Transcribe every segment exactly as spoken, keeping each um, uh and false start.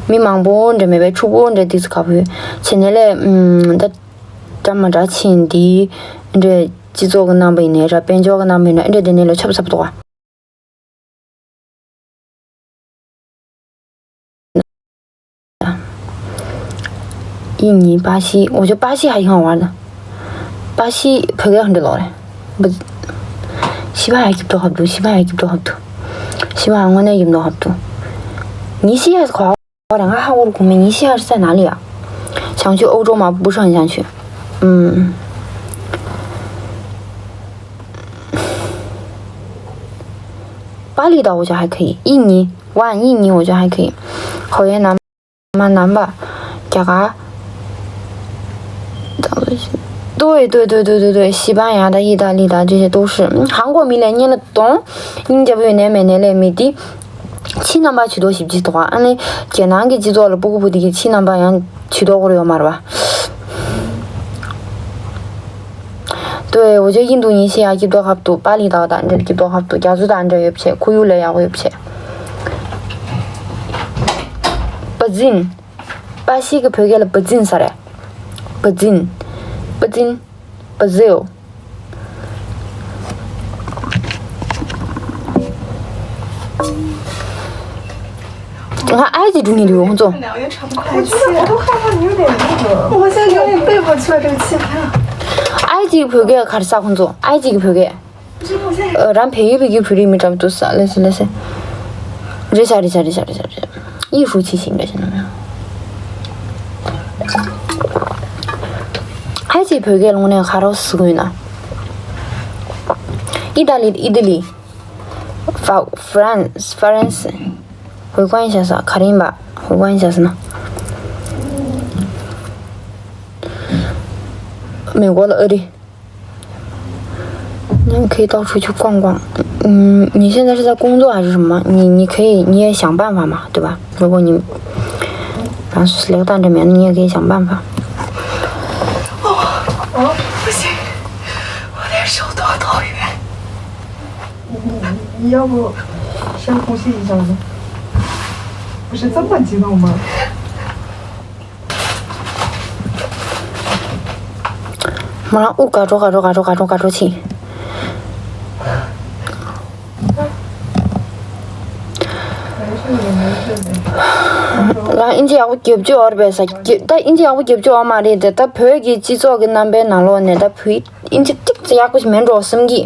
མི་མང་པོ་འདྲ་མེད་པའི་ཕྱུག་པོ་འདྲ་དེ་ཚོ་ག་བུ་བྱས་ནས་ལས་ཨམ་ད་འདྲ་མ་འདྲ་ཕྱིན་འདི་འདྲ་སྤྱི་ཚོགས་ཀྱི་རྣམ་པ་ཡིན་ནའི་ར་དཔལ་འབྱོར་གྱི་རྣམ་པ་ཡིན་ན་འདྲ་དེ་ནས་ལས་ཆབ་ཚབ་འདུག་ག། 印尼、巴西，我觉得巴西还挺好玩的。巴西 བོད་སྐད་ཧ་འདྲ་ལོ་རེད། 不，西班牙 gibt doch 好多，西班牙 gibt doch 好多。西班牙 དངོས་གནས gibt doch 好多。尼西亚 好玩的，我还我姑没尼西亚是在哪里啊？想去欧洲吗？不是很想去。嗯。巴厘岛我觉得还可以，印尼，玩印尼我觉得还可以。好越南。 མ་ནམ་པ། རྒྱ་གར།对对对对对对，西班牙的、意大利的这些都是。嗯，韩国 མི་ལས་ཉེ་ལ་གཏོང་། སྙིང་རྗེ་པོ་ཡོད་ནས་མེད་ནས་ལས་མི་དེ། ཕྱི་རྣམ་པ་ཇུས་གཏོགས་ཞིབ་ཅིག་འདུག་ག། ཨ་ནི། རྒྱལ་ནང་གི་སྤྱི་ཚོགས་ལ་སྤུ་གུ་བུ་དེ་གི་ཕྱི་རྣམ་པ་ཡང་ཇུས་གཏོགས་སྐོར་ཡོད་མ་རེད་པ། 对，我觉得印度尼西亚 gibt doch 好多，巴厘岛的 འདྲ་gibt doch 好多，རྒྱ་མཚོ་དང་འདྲ་ཡོད་བྱས། ཁོར་ཡུག་ལས་ཡག་པོ་ཡོད་བྱས། 巴西 གི་བོད་སྐད་ལ་བ་ཛིན་ཟེར་རེད། བ་ཛིན། བ་ཛིན། Brazil། ང་ཨའི་ཅིག་འགྲོ་གི་འདུག་ཁོང་ཚོ། 我真的，我都害怕，你有点那个。我现在有点背不出来这个气氛。 ཨའི་ཅིག་བོད་སྐད་ག་རེ་ཟེར་ཁོང་ཚོ། ཨའི་ཅིག་བོད་སྐད། 呃，然后 培育培育 བོད་རིགས་མི་འདྲ་པོ་འདུག་ས། ལེ་སི་ལེ་སི། རེད་ཤག་རེད་ཤག་རེད་ཤག་རེད་ཤག་རེད་ཤག 艺术气息 འདྲ་ཞིག་ནང་ཡང་། ཨའི་ཅིག་བོད་སྐད་ལ་དངོས་གནས་ག་རེ་ཟེར་དགོས་ཡོད་ན། 意大利 ཨི་ཏ་ལི། 法- France France། 回关一下 ས་ག་རེ་ཡིན་པ། 回关一下 ཟེར་ན། 美国 ལ་ཨ་རི། 你可以到处去逛逛。嗯，你现在是在工作还是什么？你你可以，你也想办法嘛，对吧？如果你，反正是来个大这面，你也可以想办法。哦，不行，我的手多痛呀！你你你要不先呼吸一下子？不是这么激动吗？ མ་ཨུ་ག་འགྲོ་ག་འགྲོ་ག་འགྲོ་ག་འགྲོ་ག་འགྲོ་ཕྱིན། ང་ཨིན་ཇི་ཡག་པོ་རྒྱབ་རྒྱུ་ཡོད་རེད་པས་ས། རྒྱ- ད་ཨིན་ཇི་ཡག་པོ་རྒྱབ་རྒྱུ་ཡོད་མ་རེད་དེ། ད་བོད་ཀྱི་སྤྱི་ཚོགས་ཀྱི་རྣམ་པའི་ནང་ལོགས་ནས་ད་བོད་ཨིན་ཇི་ཏིག་ཙམ་ཡག་པོ་ཞིག་མེད་འགྲོ་བསམ་གི།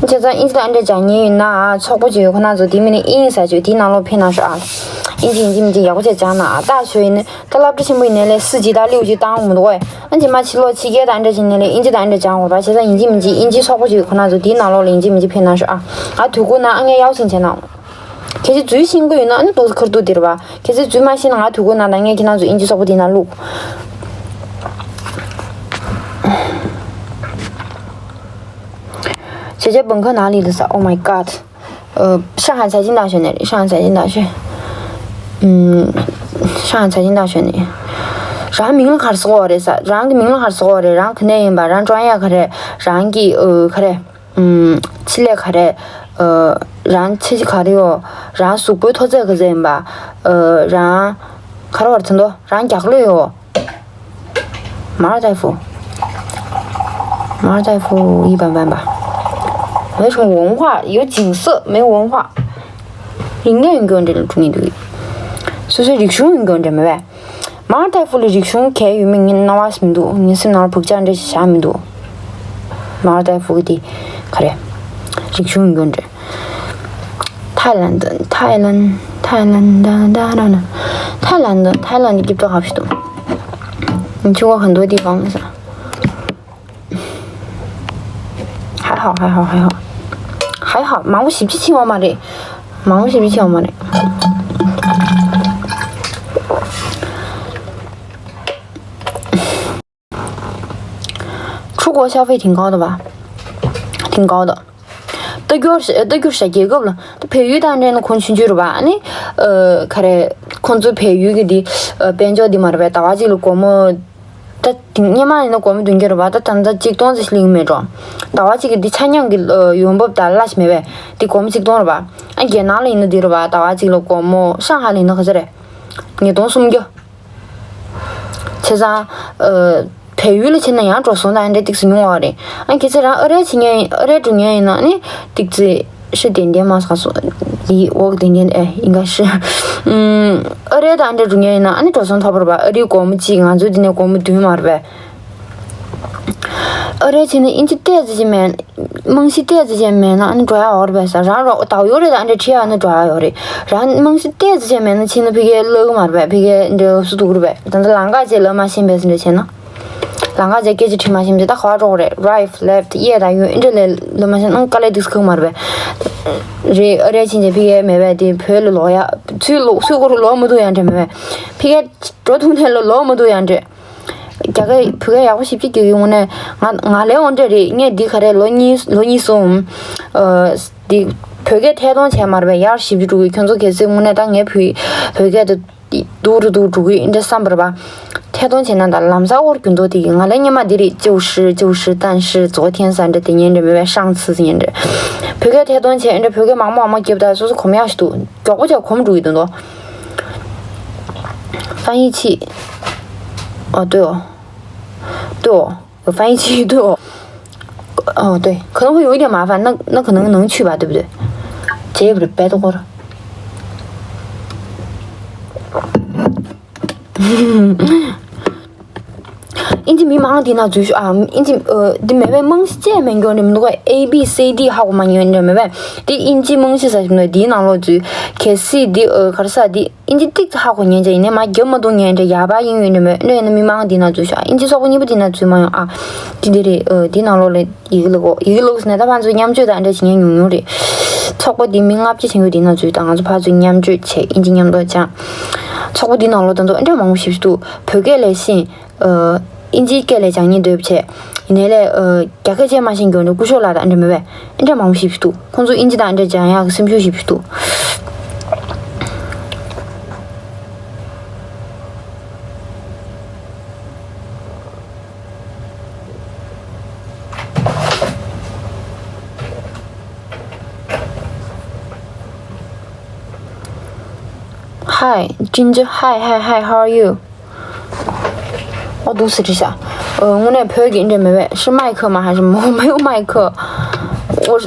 བྱས་ཙང་ཨིན་ཇི་དང་འདྲ་སྦྱང་མཁན་ཡིན་ན་ཚོགས་པ་ཅིག་ཡོད། ཁོ་ན་ཚོ་དེ་མིན་ནི་ཨིན་ས་ཅིག་དེའི་ནང་ལོགས་ཕེབས་གནང་ཤོག་ཨ། ཨིན་ཇི་ཡིན་གཅིག་མིན་གཅིག་ཡག་པོ་བྱས་སྦྱང་གནང་ཨ། ད་ཞོ་ཡིན་ནི་ད་སློབ་གྲྭ་ཆེན་པོ་ཡིན་ནའི་ལས་སྲིད་ཇི་ལྟར་ལེའུ་ཅིག་བཏང་མི་འདུག་ཨེ། ཨ་ཇི་མ་ཕྱི་ལོགས་ཕྱི་རྒྱལ་དང་འདྲ་ཞིག་ནས་ལས་ཨིན་ཇི་དང་འདྲ་སྦྱང་དགོས་པ། བྱས་ཙང་ཡིན་གཅིག་མིན་གཅིག་ཨིན་ཇི་ཚོགས་པ་ཅིག་ཁོ་ན་ཚོ་དེའི་ནང་ལོགས་ལ་ཡིན་གཅིག་མིན་གཅིག་ཕེབས་གནང་ཤོག་ཨ། ང་དུས་འཁོར་ནང་ཨ་ངས་ཡག་པོ་ཞིག་བྱས་གནང་། གལ་སྲིད་འཛུལ་ཤེས་ཀྱི་ཡོད་ན་ཨ་ནི་ཏོག་ཙམ་ཁ་ཐུག་དེ་རེད་པ། གལ་སྲིད་འཛུལ་མ་ཤེས་ན་ང་དུས་འཁོར་ནང་དང་ངས་ཁྱེད་རང་ཚོ་ཨིན་ཇི་ཚོགས་པ་དེའི་ནང་བླུགས། བྱས་ཙང་本科哪里的ས། Oh my god. 呃，上海财经大学那里，上海财经大学。嗯，上海财经大学那里。རང་མིང་ལ་ག་རེ་ཟེར་དགོས་རེད་ས། རང་གི་མིང་ལ་ག་རེ་ཟེར་དགོས་རེད། རང་ག་ནས་ཡིན་པ། རང་专业ག་རེ། རང་གི་ཨ་ག་རེ། ཨམ། ཆེད་ལས་ག་རེ། ཨ། རང་ཆེ་ཆེ་ག་རེ་ཡོད། རང་གཟུགས་པོའི་མཐོ་ཚད་ག་ཚད་ཡིན་པ། ཨ། རང་ག་རེ་བར་ཚོན་མདོག་རང་རྒྱགས་ལོས་ཡོད། 马尔代夫。马尔代夫一般般吧。没什么文化，有景色，没文化。 རིག་གནས་ཡོད་མཁན་འདྲ་ལ་འགྲོ་ངེས་འདུག་སོ་སོའི་རིག་གཞུང་ཡོད་མཁན་འདྲ་མེད་པས། 马尔代夫 ལ་རིག་གཞུང་གས་ཡོད་མེད་ངའི་རྣ་བ་ཟིན་འདུག་ངའི་སེམས་ནང་ལ་བག་ཆགས་འདྲ་ཞིག་བཞག་མི་འདུག 马尔代夫 གི་དེ་ག་རེ། རིག་གཞུང་ཡོད་མཁན་འདྲ། 泰兰的，泰兰，泰兰的，ད་ད་ད། 泰兰的， 泰兰的 རྒྱབ་ཏོ་ཧབ་ཤི་ཏོ། 你去过很多地方吗？ 还好还好还好还好，མང་པོ་ཞེ་པོ་ཅིག་ཕྱིན་ཡོད་མ་རེད། མང་པོ་ཞེ་པོ་ཅིག་ཕྱིན་ཡོད་མ་རེད། 出国消费挺高的吧？挺高的。ལྟ་རྒྱུར་ལྟ་རྒྱུར་བྱ་རྒྱལ་ཁབ་ལ་ད་བལ་ཡུལ་དང་འདྲ་ན་ཁོང་ཆུང་ཆུང་རེད་པ། ཨ་ནི་ཨ་ག་རེ། ཁོང་ཚོ་བལ་ཡུལ་གྱི་འདི་ཨ་དཔལ་འབྱོར་འདི་མ་རེད་པས། ཟླ་བ་གཅིག་ལ་སྒོར་མོ། ད་དེ་སྔོན་མ་ཡིན་ན་སྒོར་མོ་བདུན་བརྒྱ་རེད་པ། ད་ད་ལྟ་གཅིག་སྟོང་ཙམ་ཞིག་སླེབས་ཀྱི་མེད་འགྲོ། ཟླ་བ་གཅིག་གི་འདི་ཆ་མཉམ་གྱི་ཨ་ཡོང་འབབ་དང་གླ་ཞིག་མེད་པས། འདི་སྒོར་མོ་གཅིག་སྟོང་རེད་པ། ཨ་རྒྱལ་ནང་ལ་ཡིན་ན་འདི་རེད་པ། ཟླ་བ་གཅིག་ལ་སྒོར་མོ་ཧྲང་ཧའེ་ལ་ཡིན་ན་ག་ཚོད་རེད། ཉིས་སྟོང་སུམ་བརྒྱ། བྱས་ཙང་། ཨ། བལ་ཡུལ་ལ་ཕྱིན་ན་ཡང་འགྲོ་སོང་དང་འདྲ་ཏིག་ཙི་ཉུང་བ་རེད། ཨ། གལ་སྲིད་རང་ཨ་རིར་ཕྱིན་མཁན་ཡིན། ཨ་རིར་འགྲོ་མཁན་ཡིན་ན་ནི་ཏིག་ཙི་ཤི་ཏན་ཏན་མ་ས་སོ། འདི་འོག་ཏན་ཏན་ཨེ་ཡིན་ག་ཤི། ཨ་རིར་དང་འདྲ་འགྲོ་མཁན་ཡིན་ན་ཨ་ནི་འགྲོ་སོང་ཐོབ་པ་རེད་པ། ཨ་རིའི་སྒོར་མོ་གཅིག་ང་ཚོའི་འདི་ནས་སྒོར་མོ་བདུན་མ་རེད་པས། ཨ་རིར་ཕྱིན་ན་ཨིན་ཇི་ཏོག་ཙམ་ཅིག་མེད། རྨང་གཞི་ཏོག་ཙམ་ཅིག་མེད་ན་ཨ་ནི་འགྲོ་ཡག་ཡོད་རེད་པས་ཟེར། རང་རོགས་ད་ཡོད་རེད། ད་ཨ་འདྲ་ཁྲིད་ཡག་ནི་འགྲོ་ཡག་ཡོད་རེད། རང་རྨང་གཞི་ཏོག་ཙམ་ཅིག་མེད་ན་ཕྱིན་ན་ཕ་གིར་སླེབས་ཀྱི་མ་རེད་པས། ཕ་གིར་འདྲ་སུ་འདུག་རེད་པས། ད་ལྟ་ལམ་ཁ་ཅིག་ལབ་མ་ཤེས་པས་ཟེར་འདྲ་བྱས་ན། ལམ་ཁ་ཅིག་སྐད་ཆ་དྲིས་མ་ཤེས་པས་ད་ག་པར་འགྲོ་དགོས་རེད། རའིཊ་ལེཕཊ་གཡས་དང་གཡོན་ཨ་འདྲ་ལབ་མ་ཤེས་ན་དཀའ་ལས་འདུག་སེ་ཁག་མ་རེད་པས། རེད། ཨ་རིར་ཕྱིན་ཆད་ཕ་གིར་མེད་པས། དེ་བོད་ལ་ལོག་ཡག་ཚུར་ལོག་ཚུར་སྒོ་རུ་ལོག་མི་ཐུབ་ཡག་འདྲ་མེད་པས། ཕ་གིར་འགྲོ་ཐུབ་ནས་ལ་ལོག་མི་ཐུབ་ཡག་འདྲ། རྒྱ་སྐད་བོད་སྐད་ཡག་པོ་ཞེ་པོ་ཅིག་སྐྱོན་གྱི་དངོས་གནས། ང་ང་ལས་འོང་འདྲ་རེད། ངས་འདི་ག་རེ་ལོ་གཉིས་ལོ་གཉིས་སོང་། ཨ། འདི་བོད་སྐད་ཐད་གཏོང་བྱས་མ་རེད་པས། ཡར་ཞེ་པོ་ཅིག་འགྲོ་གི། ཁྱོད་ཚོ་གལ་སྲིད་དངོས་གནས་ད་ངས་བོད་བོད་སྐད་དེ་སྡུག་རུ་སྡུག་འགྲོ་གི་འདྲ་བསམ་པ་རེད་པ། ཐད་གཏོང་བྱས་ན་ད་ལམ་སང་འོར་རྒྱུ་མདོག་དེ་གི། ང་ལས་སྔོན་མ་འདི་རེད། 就是就是但是昨天 ཟེར་འདྲ་དེ་ཉན་འདྲ་མེད་པས། 上次 ཟེར་ཉན་འདྲ། བོད་སྐད་ཐད་གཏོང་བྱས་འདྲ་བོད་སྐད་མང་པོ་མང་པོ་བརྒྱབ་ད་སོ་སོ་གོམས་ཡག་ཞིག་འདུག་མགྱོགས་པོ་བྱས་གོམས་འགྲོ་གི་འདུག་འདུག 翻译器。哦，对哦，对哦，有翻译器，对哦。哦，对，可能会有一点麻烦，那那可能能去吧，对不对？这也不是白的过了。ཨིན་ཇི་མི་མང་དེ་ན་འཛུལ་ཤོག་ཨ། ཨིན་ཇི་ཨ། འདི་མེད་པས། རྨང་གཞི་ཅིག་མེད་མཁན་འདྲ་མི་འདུག་གས། ཨེ་བི་སི་ཌི་ཧ་གོ་མ་ཉན་འདྲ་མེད་པས། འདི་ཨིན་ཇི་རྨང་གཞི་ཟེར་བཞིན་འདུག་འདིའི་ནང་ལོགས་འཛུལ། གལ་སྲིད་འདི་ཨ་ག་རེ་ཟེར། འདི་ཨིན་ཇི་ཏིག་ཙམ་ཧ་གོ་ཉན་ཅིག་ཡིན་ནའི་མར་རྒྱབ་མ་གཏོང་ཉན་འདྲ། ཡག་པ་ཡིན་ཡོད་འདྲ་མེད་འདྲ། ཡིན་ན་མི་མང་དེ་ན་འཛུལ་ཤོག་ཨ། ཨིན་ཇི་སོག་པོ་གཉིས་པོ་དེ་ན་འཛུལ་མ་ཡོང་ཨ། འདི་འདི་རེད། ཨ། འདི་ནང་ལོགས་ལ་ཡི་གེ་ཀློག་གོ་ཡི་གེ་ཀློག་ཟེར་ནས་ད་ཕར་ཚུར་མཉམ་སྤྱོད་དང་འདྲ་བྱེད་མཁན་ཉུང་ཉུང་རེད། ཚོགས་པ་འདི་མི་ལྔ་བརྒྱ་ཅན་ཡོད་དེ་ན་འཛུལ་དང་། ང་ཚོ་ཕར་ཚུར་མཉམ་སྤྱོད་བྱས་ཨིན་ཇི་མཉམ་དུ་སྦྱང་། ཚོགས་པ་འདི་ནང་ལོགས་ད་དུང་ཨེ་འདྲ་མང་པོ་ཞེ་པོ་ཞིག་འདུག་བོད་སྐད་ལས་ཤེས། ཨ། ཨིན་ཇིའི་སྐད་ལས་སྦྱང་སྙིང་འདོད་བྱས། ཡིན་ནའི་ལས། ཨ། རྒྱ་སྐད་བཤད་མ་ཤེས་མཁན་འདྲ་སྐུ་ཞབས་ལགས་དང་ཨེ་འདྲ་མེད་པས། ཨེ་འདྲ་མང་པོ་ཞེ་པོ་ཞིག་འདུག་ཁོང་ཚོ་ཨིན་ཇི་དང་ཨེ་འདྲ་སྦྱང་ཡག་གི་སེམས་ཤུགས་ཞེ་པོ་ཞིག་འདུག Hi, Ginger. Hi, hi, hi, how are you? ཨོ་འདུག་སེ་བྲིས་ཤག་ཨ། དངོས་གནས་བོད་ཀྱི་འདྲ་མེད་པས། 是麦克吗？还是没有麦克？ ཨོ།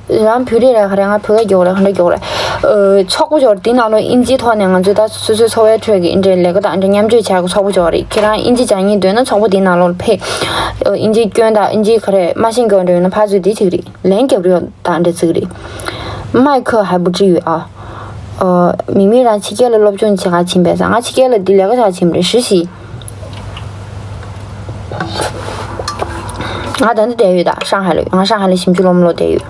རང་བོད་རིགས་རེད་ག་རེད། ང་བོད་སྐད་རྒྱག་གི་རེད། ག་འདྲ་རྒྱག་གི་རེད། ཨ། ཚོགས་པ་ཅིག་ཡོད་རེད། དེའི་ནང་ལོགས་ཨིན་ཇིའི་ཐོག་ནས་ང་ཚོས་ད་སོ་སོའི་འཚོ་བའི་ཁྲོད་ཀྱི་འདྲ་ལས་ཀ་དང་འདྲ་མཉམ་སྤྱོད་བྱ་ཡག་གི་ཚོགས་པ་ཅིག་ཡོད་རེད། ཁྱེད་རང་ཨིན་ཇི་སྦྱང་སྙིང་འདོད་ན་ཚོགས་པ་དེའི་ནང་ལོགས་ལ་ཕེབས། ཨ། ཨིན་ཇིའི་སྐྱོན་དང་ཨིན་ཇིའི་ག་རེ་མ་ཤེས་མཁན་འདྲ་ཡོད་ན་ཕར་ཚུར་དེ་བྱེད་ཀྱི་རེད། ལན་རྒྱབ་རེད། ད་འདྲ་བྱེད་ཀྱི་རེད། 麦克还不至于啊。 ཨ། མིག་མིག་རང་ཕྱི་རྒྱལ་ལ་སློབ་སྦྱོང་བྱེད་ག་ཕྱིན་པས་ཟེར། ང་ཕྱི་རྒྱལ་ལ་འདི་ལས་ཀ་བྱ་ཕྱིན་པ་རེད། 实习། ང་ད་ནི་བསྡད་ཡོད། ད་ཧྲང་ཧའེ་ལ། ང་ཧྲང་ཧའེ་ལ་ཞིབ་འཇུག་སློབ་མ་ལོག་བསྡད་ཡོད།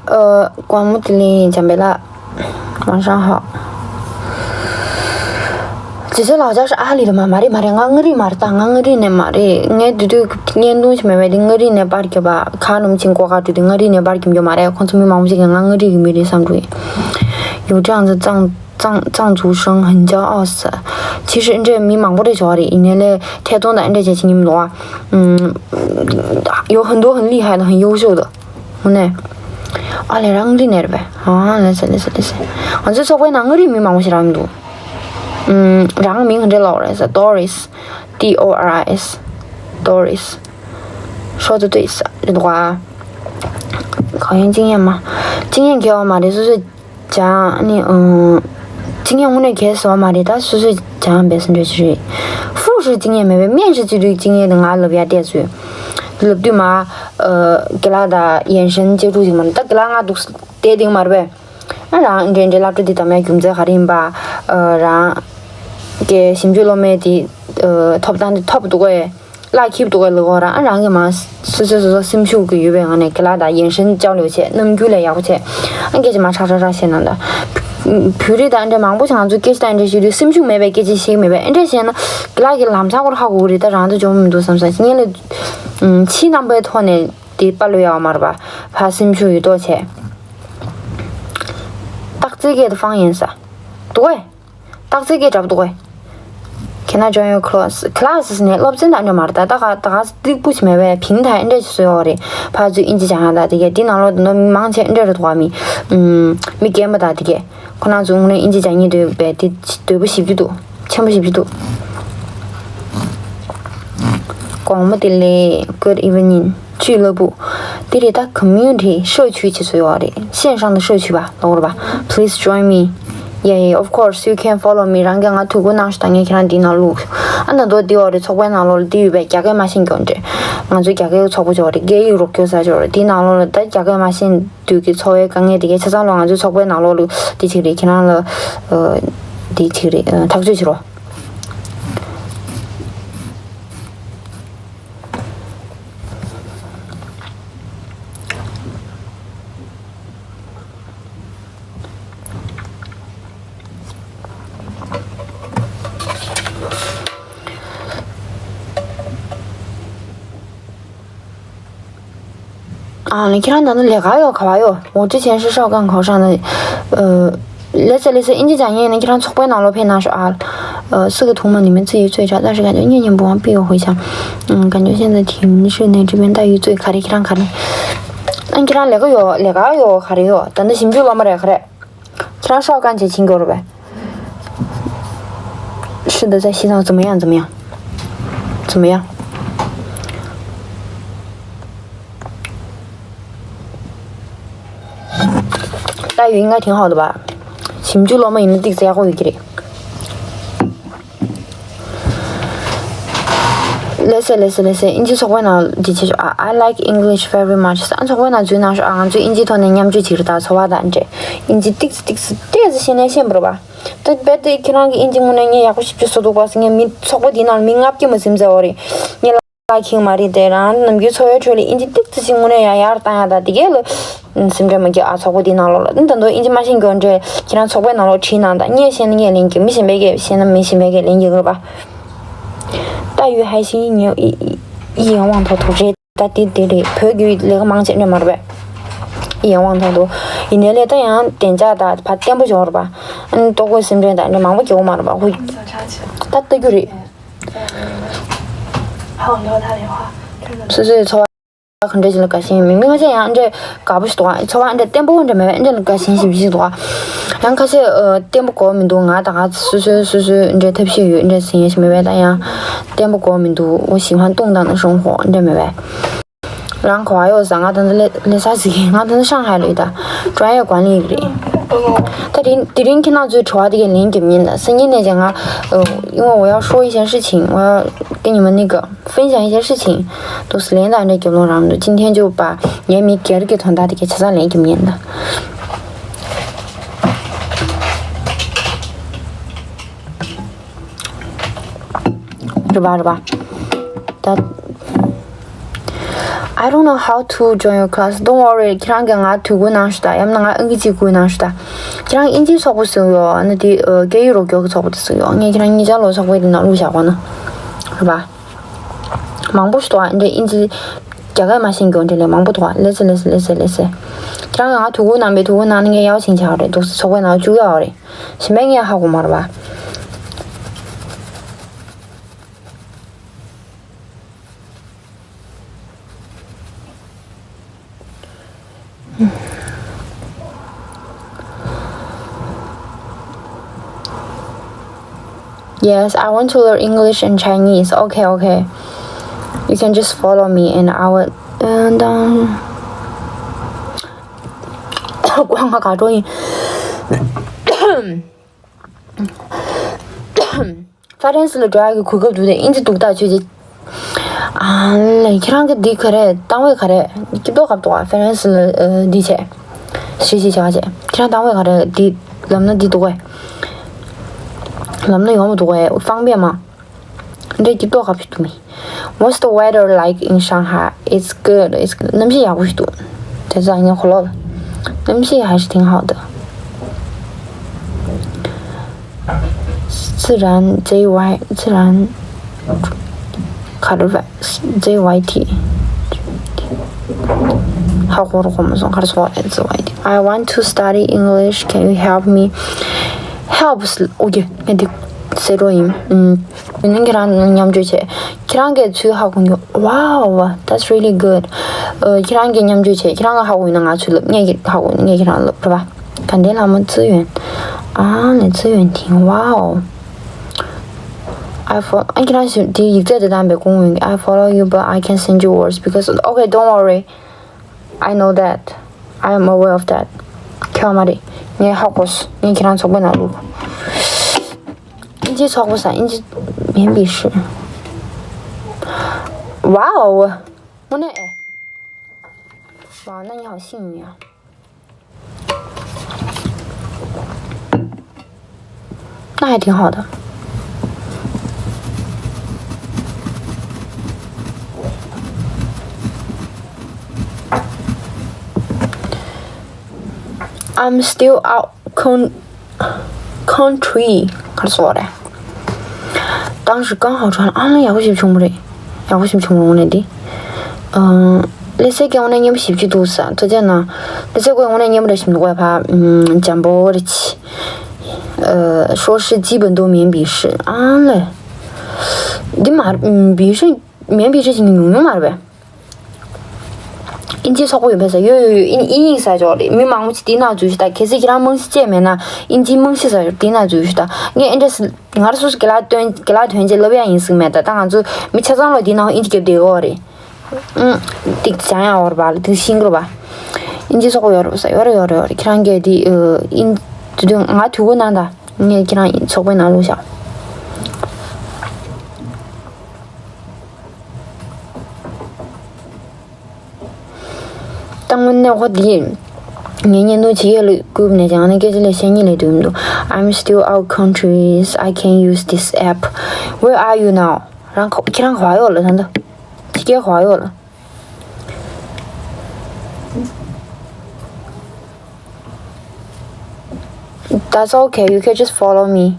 ཨ། 广播电台讲白了。 晚上好。姐姐老家是阿里的吗？ མ་རེད་མ་རེད། ང་མངའ་རིས་མ་རེད། ད་ང་མངའ་རིས་ནས་མ་རེད། ངའི་དེ་དུས་བརྙན་ཐུང་ཞིག་མེད་པས། དེ་མངའ་རིས་ནས་པར་བརྒྱབ་པ། ཁ་ནུམ་ཆིང་ཀོ་ཁ་བྲུ་དེ་མངའ་རིས་ནས་པར་བརྒྱབ་རྒྱུ་མ་རེད། ཁོང་ཚོ་མི་མང་པོ་ཞིག་གིས་ང་མངའ་རིས་ཀྱི་མི་རེད་བསམ་འགྲོ་ཡིན། 有这样的藏藏藏族生很骄傲死。 其实འདྲ་མི་མང་པོ་རེད་བྱུང་བ་རེད། ཡིན་ནའི་ལས་ཐད་གཏོང་དང་འདྲ་བྱས་ཅིག་ཉིན་མི་འདུག་ཨ། 有很多很厉害的，很优秀的。 དངོས་གནས། ཨ་ལས། རང་མངའ་རིས་ནས་རེད་པས། ཨ། ལགས་སོ་ལགས་སོ་ལགས་སོ། ང་ཚོའི་ཚོགས་པའི་ནང་མངའ་རིས་མི་མང་པོ་ཞིག་རག་གི་འདུག་ཨུམ། རང་མིང་ག་འདྲ་ལབ་རེད་ཟེར། Doris། D O R I S། Doris། 说得对ཟེར་རེད་འདུག་ག་ཁ་ཡོན་经验吗། 经验གལ་བ་མ་རེད། སོ་སོས་སྦྱང་ནི། ཨུམ། 经验དངོས་གནས་གལ་ཟེར་བ་མ་རེད། ད་སོ་སོས་སྦྱང་བས་སུ་འདྲ་ཞིག་རེད། 复试经验མེད་པས། 面试 བྱེད་དུས་经验དེ་ང་ལབ་ཡ་བལྟས་སོང་། ལབ་དུས་མ། ཨ། དགེ་ལགས་དང་ཡན་ཧྲན་ཅེ་ཀྲུའུ་ཅིག་མ་རེད། ད་དགེ་ལགས་ང་འདུག་བལྟས་དེ་མ་རེད་པས། ཨ། རང་འདྲེ་འདྲེ་སློབ་གྲྭ་འདི་གདམ་ཡ་རྒྱུ་མཚན་ག་རེ་ཡིན་པ། ཨ། རང་གི་ཞིབ་འཇུག་སློབ་མའི་དེ། ཨ། ཐོབ་ཐང་དེ་ཐོབ་འདུག་གས། བརླག་འཁྱེར་འདུག་གས་ལབ་གོ་ར། ཨ། རང་གི་མ་སོ་སོ་སོ་སོ་སེམས་ཤུགས་ཀྱི་ཡོད་པའི་ངང་ནས་དགེ་ལགས་དང་ཡན་ཧྲན་ཅའོ་ལིའུ་བྱས། རྣམ་འགྱུར་ལས་ཡག་པོ་བྱས། ཨ། སྐད་ཆ་མ་ཁྲག་ཁྲག་ཁྲག་བཤད་གནང་ད། བོད་རིགས་དང་འདྲ་མང་པོ་ཞིག་ང་ཚོ་སྐད་ཆ་དང་འདྲ་བཤད་དུས་སེམས་ཤུགས་མེད་པའི་སྐད་ཆ་བཤད་ཀྱི་མེད་པས། ཨ། འདྲ་བཤད་ན་དགེ་ལགས་ཀྱི་ལམ་སང་སྐོར་ཧ་གོ་གི་རེད། ད་རང་ཚོ་འཇོན་མི་འདུག་བསམ་བསམ་ངས་ལ། ཕྱི་རྣམ་པའི་ཐོག་ནས་དེ་དཔའ་ལོས་ཡག་མ་རེད་པ། ཕ་སེམས་ཤུགས་ཡོད་མདོག་བྱས། སྟག་རྩེ་སྐད་དུ་ཧྥང་ཡན་ས། འདུག་གས། སྟག་རྩེ་སྐད་འདྲ་པོ་འདུག་གས། Can I join your class? Classes ནས་སློབ་ཚན་དང་འདྲ་མ་རེད་ད། ད་ག་ད་ག་སྟེགས་བུ་ཞིག་མེད་པས་ཕིང་ཐང་འདྲ་ཞིག་བཟོས་ཡོད་རེད། ཕར་ཚུར་ཨིན་ཇི་སྦྱང་ཡག་ད་དེ་གས་དེ་ནང་ལོགས་དེ་ནོ་མི་མང་ཆེ་འདྲ་རེད་འདུག་བ། མི་ཨུམ་མི་རྒན་པ་དང་དེ་གས་ཁོ་རང་ཚོ་དངོས་གནས་ཨིན་ཇི་སྦྱང་སྙིང་འདོད་པས་དེ་འདོད་པ་ཞིབ་ཀྱི་འདུག་ཆེན་པོ་ཞིབ་ཀྱི་འདུག་དགོང་མོ་བདེ་ལེགས། Good evening. 俱乐部། འདི་རེད་ད། community 社区 བྱེད་སྲོལ་ཡོད་རེད། 线上的社区 པ་ལོག་རེད་པ། Please join me. Yeah, yeah, of course, you can follow me. རང་གིས་ང་དུས་འཁོར་གནང་ཤོག་ད། ངས་ཁྱེད་རང་འདིའི་ནང་བླུགས། ཨ་ན་མདོ་འདི་ཡོད་རེད། ཚོགས་པའི་ནང་ལོགས་ལ་འདི་ཡོད་པས། རྒྱ་སྐད་མ་ཤེས་མཁན་འདྲ། ང་ཚོའི་རྒྱ་སྐད་ཚོགས་པ་ཅིག་ཡོད་རེད། སྐད་ཡིག་རོགས་སྐྱོར་ས་ཅིག་ཡོད་རེད། འདིའི་ནང་ལོགས་ལ་ད་རྒྱ་སྐད་མ་ཤེས་དུས་ཀྱི་འཚོ་བའི་དཀའ་ངལ་དེ་གའི་ཆ་ཚང་ལོ་ང་ཚོའི་ཚོགས་པའི་ནང་ལོགས་ལ་འདི་ཅིག་རེད། ཁྱེད་རང་ལ་འདི་ཅིག་རེད། ཐག་གཅོད་བྱེད་རོགས། ཨ་ལེ། ཁྱེད་རང་ད་ནི་ལས་ཀ་ཡོད་ག་བ་ཡོད། 我之前是 上班考上的。 ཨ། ལེ་ཚེ་ལེ་ཚེ། ཨིན་ཇི་སྦྱང་ཡས་ཡིན་ན་ཁྱེད་རང་ཚོགས་པའི་ནང་ལོགས་ཕེབས་གནང་ཤོག་ཨ། 呃，四个图嘛，你们自己最差，但是感觉念念不忘必有回响。嗯，感觉现在挺适应的，这边待遇最好的，ཁྱེད་རང་ག་རེ། ཨ་ཁྱེད་རང་ལས་ཀ་ཡོད། ལས་ཀ་ཡོད་ག་རེ་ཡོད། ད་ནི་ཞིབ་འཇུག་སློབ་མ་རེད་ག་རེ། ཁྱེད་རང་ཤོག་གང་བྱེད་ཕྱིན་དགོས་རེད་པས། 是的，在西藏。怎么样？怎么样？怎么样？待遇应该挺好的吧？ ཞིབ་འཇུག་སློབ་མ་ཡིན་ན་ཏིག་ཙམ་ཡག་པོ་ཡོད་ཀྱི་རེད། ལེ་ཚེ་ལེ་ཚེ་ལེ་ཚེ། ཨིན་ཇི་ཚོགས་པའི་ནང་འདི་བྱེད་ཤོག་ཨ། I like English very much. ཨ། ཚོགས་པའི་ནང་འཛུལ་གནང་ཤོག་ཨ། ང་ཚོས་ཨིན་ཇིའི་ཐོག་ནས་མཉམ་སྤྱོད་བྱེད་ཀྱི་རེད་ད། འཚོ་བ་དང་འབྲེལ། ཨིན་ཇི་ཏིག་ཙམ་ཏིག་ཙམ་ཏོག་ཙམ་ཤེས་ན་ཤེས་པ་རེད་པ། ད་རྦད་དེ་ཁྱེད་རང་གི་ཨིན་ཇི་དངོས་གནས་ངས་ཡག་པོ་ཞེ་པོ་ཅིག་བཟོ་འདུག་པ་ཟེར། ངས་མི་ཚོགས་པ་འདིའི་ནང་ལ་མི་ལྔ་བརྒྱ་མ་ཟིན་ཚར་བ་རེད། ངས་ལ་ཁེངས་མ་རེད་དེ། རང་ནམ་རྒྱུན་འཚོ་བའི་ཁྲོད་ལ་ཨིན་ཇི་ཏིག་ཙམ་ཞིག་དངོས་གནས་ཡང་ཡར་བཏང་ཡག་ད་དེ་གས་ལ་སེམས་ཁྲལ་མ་བགྱིས་ཨ། ཚོགས་པ་འདིའི་ནང་ལོགས་ལ་ད་དུང་ཨིན་ཇི་མ་ཤེས་མཁན་འདྲ། ཁྱེད་རང་ཚོགས་པའི་ནང་ལོགས་བྲིས་གནང་ད། ངས་ཤེས་ན་ངས་ལན་རྒྱག་མི་གཞན་པས་ཀྱིས་ཤེས་ན་མི་གཞན་པས་ཀྱིས་ལན་རྒྱག་གི་རེད་པ། 待遇还行，你有一一眼望头头 རེད་ད། དེ་དེ་རེད། བོད་ཀྱི་ལས་ཀ་མང་ཆེ་འདྲ་མ་རེད་པས། 一眼望头头། ཡིན་ནའི་ལས་ད་ཡང་བདེ་འཇགས་ད་ཕར་བརྟན་པོ་ཅིག་ཡོད་རེད་པ། ཨ་ནི་ལྟོ་གོས་སེམས་ཁྲལ་ད་འདྲ་མང་པོ་རྒྱག་གི་མ་རེད་པ། ཧུ། ད་ལྟ་རྒྱུ་རེད། 好，你给我打电话，真的。 སོ་སོའི་འཚོ་བ་ག་འདྲ་ཞིག་ལ་དགའ་ཞེན་ཡོད་མེད། མི་ང་ཚོ་ཡང་འདྲ་དགའ་པོ་ཞིག་འདུག་ཨ། འཚོ་བ་འདྲ་བརྟན་པོ་འདྲ་མེད་པས། འདྲ་ལ་དགའ་ཞེན་ཞིག་ཞིག་འདུག་ཨ། ཡང་ཁ་ཤས་ཨ། བརྟན་པོ་དགོས་མི་འདུག་ང་ད་ག་སོ་སོའི་སོ་སོའི་འདྲ་ཐབས་ཤེས་ཡོད་འདྲ་ཟེར་མཁན་ཞིག་མེད་པས། ད་ཡང་བརྟན་པོ་དགོས་མི་འདུག 我喜欢动荡的生活 འདྲ་མེད་པས། རང་ག་བ་ཡོད་ཟེར། ང་ད་ལྟ་ལས་ལས་ས་ཟིག་ང་ད་ལྟ་ཧྲང་ཧའེ་ལ་ཡོད་ད། 专业管理 ཡིན་རེད། ད་དེ་དེ་རིང་ཁྱེད་རང་ཚོའི་དྲི་བ་དེ་གའི་ལན་རྒྱབ་ཉན་ད། སང་ཉིན་ནས་ཀྱང་ང་ཨ། 因为我要说一些事情，我要跟你们那个分享一些事情。 都是领导那九龙ramdo，今天就把严明给了个团大的给车上连给面的。是吧？是吧？ ད། I don't know how to join your class. Don't worry. ཁྱེད་རང་གིས་ང་དུས་འགོ་གནང་ཤོག་ད། ཡང་ན་ང་ཨང་ཀི་གཅིག་བསྐུར་གནང་ཤོག་ད། ཁྱེད་རང་ཨིན་ཇིའི་ཚོགས་པ་ཟེར་ཡོད། ཨ་ནི་དེ་ཨ། སྐད་ཡིག་རོགས་སྐྱོར་གྱི་ཚོགས་པ་དེ་ཟེར་ཡོད། ངས་ཁྱེད་རང་གཉིས་ཆ་ལོ་ཚོགས་པའི་དེ་ནང་བླུགས་བཞག་གོ་ན། རེད་པ། མང་པོ་ཞིག་འདུག་ཨ། འདྲ་ཨིན་ཇི་རྒྱ་སྐད་མ་ཤེས་མཁན་འདྲ་ལས་མང་པོ་འདུག་ཨ། ལེ་ཚེ་ལེ་ཚེ་ལེ་ཚེ་ལེ་ཚེ། ཁྱེད་རང་གིས་ང་དུས་འགོ་གནང་པས། དུས་འགོ་གནང་ནས་ངས་ཡག་པོ་ཕྱིན་ཆགས་རེད་འདུག་ཚོགས་པའི་ནང་བཅུག་ཡག་རེད། གཞན་པས་ངས་ཧ་གོ་མ་རེད་པ། Yes, I want to learn English and Chinese. Okay, okay. You can just follow me and I will. And um, ཀོང་ང་ག་འགྲོ་ཡིན། ཧྥ་རན་སི་ལ་འགྲོ་ཡག་གི་གོ་སྐབས་འདུག་སྟེ། ཨིན་ཇི་སྡུག་ཐག་ཆོད་ཅིག་ཨ་ལེ། ཁྱེད་རང་གི་འདི་ག་རེ། གཏམ་དཔེ་ག་རེ། སྐྱིད་མདོག་ཁ་པོ་འདུག་ཨ། ཧྥ་རན་སི་ལ་ཨ། འདི་བྱས། གཞིས་བྱེས་བྱ་བྱས། ཁྱེད་རང་གཏམ་དཔེ་ག་རེ། འདི་ལབ་ན་འདི་འདུག་གས། ལབ་ན་ཡོང་མི་འདུག་གས། ཧྥང་པེ་མ། འདྲ་སྐྱིད་མདོག་ཁ་པོ་འདུག་མི། What's the weather like in Shanghai? It's good. It's good. གནམ་གཤིས་ཡག་པོ་ཞིག་འདུག་དེ་ཚོ་ངས་གོ་ལོག་གནམ་གཤིས་还是挺好的། 自然 Z Y 自然 ག་རེ་བས། Z Y T ཧ་གོ་རུ་གོ་མ་སོང་། ག་རེ་ཟེར་བ་རེད། Z Y T I want to study English. Can you help me? Helps. Okay. ངས་འདི་ གསལ་སྒྲོག་ཡིན། ཨུམ། ཡིན་ན་ཁྱེད་རང་མཉམ་སྤྱོད་བྱེད། ཁྱེད་རང་གིས་ཚུར་ཧ་གོ་མྱོང་། Wow, that's really good. ཨ། ཁྱེད་རང་གིས་མཉམ་སྤྱོད་བྱེད། ཁྱེད་རང་གིས་ཧ་གོ་ཡོད་ན་ང་ཚུར་ལབ། ངས་ཧ་གོ་ཡོད་ན་ངས་ཁྱེད་རང་ལབ། རེད་པ། དགའ་ལྡན་ལྷ་མོ་ཙི་ཡོན། ཨ་ལེ། ཙི་ཡོན་ཐིང་། Wow. I follow. ཨ། ཁྱེད་རང་ཞིག་དེ་ཡིག་ཚད་དེ་བཏང་པའི་གོང་འོན་གྱི། I follow you, but I can't send you words because, okay, don't worry. I know that. I am aware of that. ཁྱོད་མ་རེད། ངས་ཧ་གོ་སོང་། ངས་ཁྱེད་རང་ཚོགས་པའི་ནང་ལོགས། ཨིན་ཇིའི་ཚོགས་པ་ཟེར། ཨིན་ཇི་མིན་པའི་ཧྲི། Wow. 我那哎。哇，那你好幸运啊。那还挺好的。I'm still out con country. 可是我嘞。当时刚好穿了，啊，那也不行，穷不嘞，也不行，穷不嘞的。嗯，let's say 给我那年不行去读书啊，这件呢，let's say 给我那年不得行的话，嗯，讲不的起。 ཨ། 说是基本都免笔试 ཨ་ལེ། འདི་མ་རེད། ཨུམ། 笔试། 免笔试 ཞིག་ཉུང་ཉུང་མ་རེད་པས། ཨིན་ཇིའི་ཚོགས་པ་ཡོད་པས་ཟེར། ཡོད་ཡོད་ཡོད། ཨིན་ཨིན་ཡིག་ཟེར་ཅོག་རེད། མི་མང་པོ་ཅིག་དེའི་ནང་འཛུལ་ཞིག་ད། གལ་སྲིད་ཁྱེད་རང་རྨང་གཞི་བཅས་མེད་ན། ཨིན་ཇིའི་རྨང་གཞི་ཟེར་ཅོག་དེའི་ནང་འཛུལ་ཞིག་ད། ངས་ཨེ་འདྲས། ང་རང་སོ་སོ་དགེ་ལགས་སྟོན། དགེ་ལགས་ཐོན་རྗེས་ལབ་ཡ་ཡིན་ཟེར་མེད་ད། ད་ང་ཚོ་མི་ཆ་ཚང་ལོ་དེའི་ནང་ཨིན་ཇི་རྒྱབ་བསྡད་ཡོད་རེད། ཨུམ། ཏིག་ཅང་ཡང་འོར་བ་ལ་ཏིག་ཤིང་གི་རུ་བ། ཨིན་ཇི་ཚོགས་པ་ཡོད་རེད་པས་ཟེར། ཡོད་རེད། ཡོད་རེད། ཡོད་རེད། ཁྱེད་རང་གིས་དེ། ཨ། ཨིན། དེ་དུས་ང་དུས་འཁོར་ནང་ད། ངས་ཁྱེད་རང་ཚོགས་པའི་ནང་ལོགས་བཞག་ད་དངོས་གནས་ཁོ་དེ། ངས་བརྙན་ཐུང་ཕྱི་རྒྱལ་ལ་བསྐུར་ནས་ཀྱང་ནི་སྐད་ཆ་ལས་བཤད་ཉེས་ལས་དུས་མི་འདུག I'm still out countries. I can't use this app. Where are you now? རང་ཁོ་ཁྱེད་རང་ག་པར་ཡོད་ལ། ད་ལྟ་ཕྱི་རྒྱལ་ག་པར་ཡོད་ལ། That's okay. You can just follow me,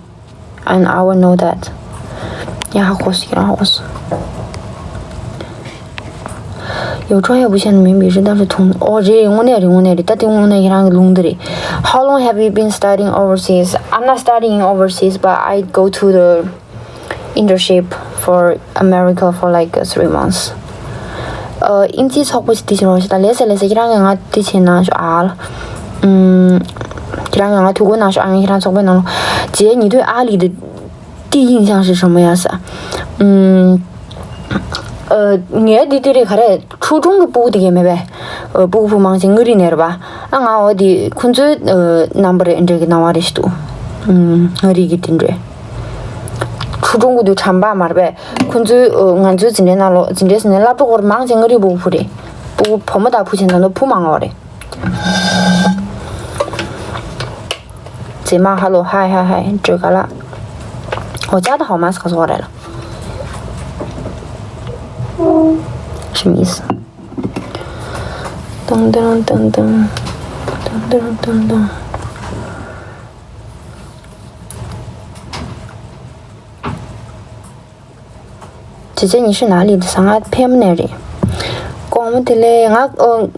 and I will know that. ཡ་ཧ་གོ་སོང་། ཡ་ཧ་གོ་སོང་།有专业不限的名笔是，但是同，ཨོ་རེད། དངོས་གནས་རེད། དངོས་གནས་རེད། ད་དེ་དངོས་གནས་ཁྱེད་རང་གི་ལུང་འདི་རེད། How long have you been studying overseas? I'm not studying in overseas, but I go to the internship for America for like three months. ཨ། ཨིན་ཇིའི་ཚོགས་པ་ཞིག་དེ་བྱེད་རོགས་ཞེས་དང་། ལགས་སེ། ལགས་སེ། ཁྱེད་རང་གིས་ང་དེ་བྱེད་གནང་ཤོག་ཨ་ལ། ཨུམ། ཁྱེད་རང་གིས་ང་དུས་འཁོར་གནང་ཤོག་ཨ། ངས་ཁྱེད་རང་ཚོགས་པའི་ནང་ལོགས།姐，你对阿里的第一印象是什么呀？ ཨུམ། ཨ། ངའི་འདི་དེ་རེད། ག་རེ། ཆུ་གྲོང་གི་སྤུ་གུ་དེ་གས་མེད་པས། ཨ། སྤུ་གུ་བུ་མང་ཆེ་མངའ་རིས་ནས་རེད་པ། ཨ། ང་འོ་དེ་ཁོང་ཚོའི། ཨ། རྣམ་པ་རེད། འདྲ་གི་སྣང་བ་རེ་ཞིག་འདུག་ཨུམ། མངའ་རིས་ཀྱི་དེ་འདྲས། ཆུ་གྲོང་གི་དུས་གྲམ་པ་མ་རེད་པས། ཁོང་ཚོའི། ཨ། ང་ཚོའི་འཛིན་གྲྭའི་ནང་ལོགས། འཛིན་གྲྭའི་ཟེར་ནས་སློབ་གྲྭ་སྐོར་མང་ཆེ་མངའ་རིས་སྤུ་གུ་བུ་རེད། སྤུ་གུ་བུ་མོ་དང་བུ་ཆེ་ནང་དུ་བུ་མང་བ་རེད། མཛེས་མ་ཧ་ལོ། ཧའི་ཧའི་ཧའི། འགྲོས་ག་ལ། འོ་ཅག་ད་ཧོ་མ་སི་ཁ་སོགས་རེད་ལ། ཤི་མིས། ཏང་ཏང་ཏང་ཏང་། ཏང་ཏང་ཏང་ཏང་། 姐姐，你是哪里的？ ཟེར། ང་ཕལ་མོ་ནས་རེད། དགོང་མོ་བདེ་ལེགས། ང་། ཨོ།